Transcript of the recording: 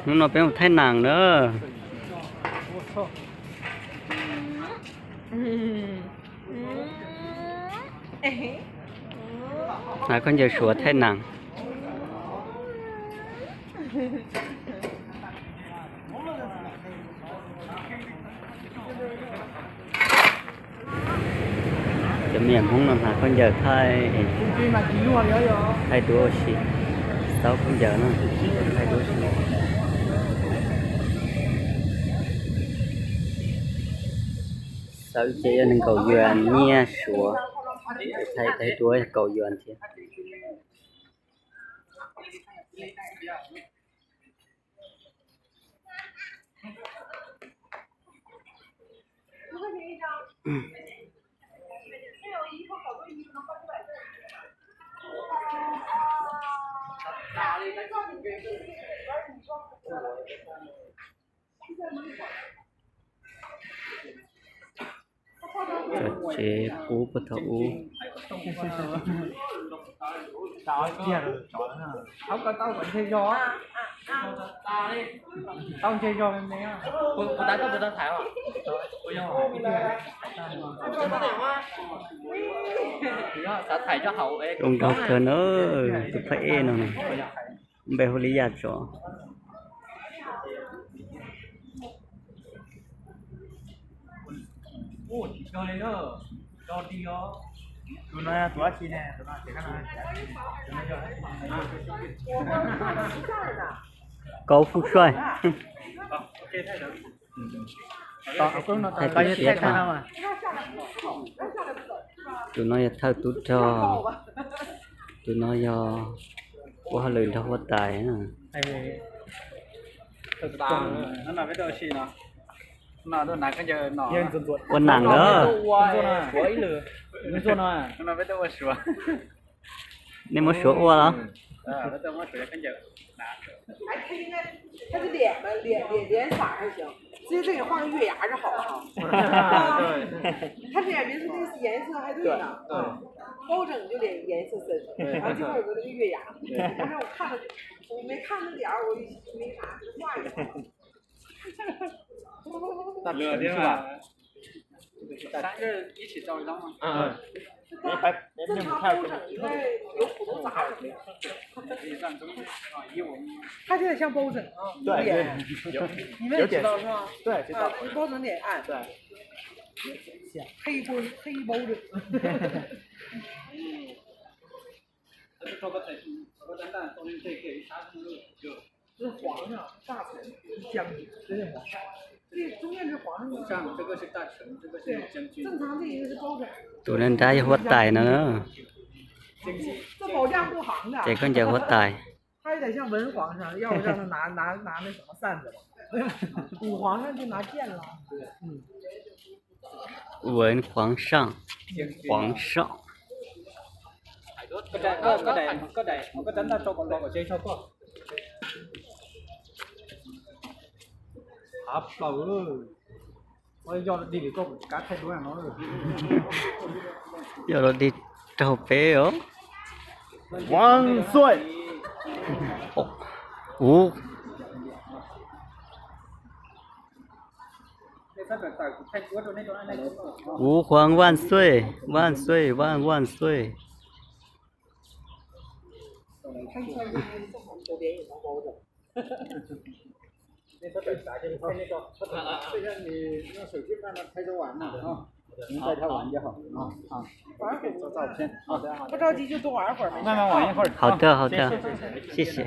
Hnub no peb mus thaij nam na. Hnav khaub ncaws Suav thaij nam. Cov me nyuam Hmoob no hnav khaub ncaws thaij, thaij duab ua si. Tau khaub ncaws no thaij duab ua si. Xav ces yog nees nkaum yuan nyiaj Suav, thaij thaij duab kaum yuan thiab. Cov tsev qub puag thaum ub. Zoo nraug kawg na, tus phab ej no na. Npe hu li yam tso. Kauv Fwj Suaij. Thaij tus tsiab tag. Tus no yog thawj tub rog, tus no yog ua hauj lwm nrog huab tais. Ua nam lawm. Nej muab Suav ua los? 他这脸嘛，脸脸脸色还行，其实这个放个月牙是好啊。他这眼皮是那个颜色还对呢，啊，包拯就脸颜色深，然后这块有个那个月牙，当时我看了，我没看那点儿，我就没啥，就换一个。 大成是吧？三个一起照一张吗？嗯，嗯。正常包拯应该有普通杂种。他现在像包拯啊，对，有点。你们也知道是吧？对，知道。啊，包拯脸暗。对。黑包，黑包拯。 这是皇上、大臣、将军，这是皇上。这中间是皇上。这个是大臣，这个是将军。正常这一个是包拯。 Tus nrab nrab yog huab tais no. 这保驾护航的。 Ces koj ncaws huab tais. 他有点像文皇上，要不让他拿拿拿那什么扇子吧。古皇上就拿剑了。嗯。 文皇上，皇上。 Yog los dig raug peb os. 万岁。 Ub. 吾皇万岁，万岁，万万岁！ 不着急，就多玩会儿。慢慢玩一会儿。好的，好的，谢谢。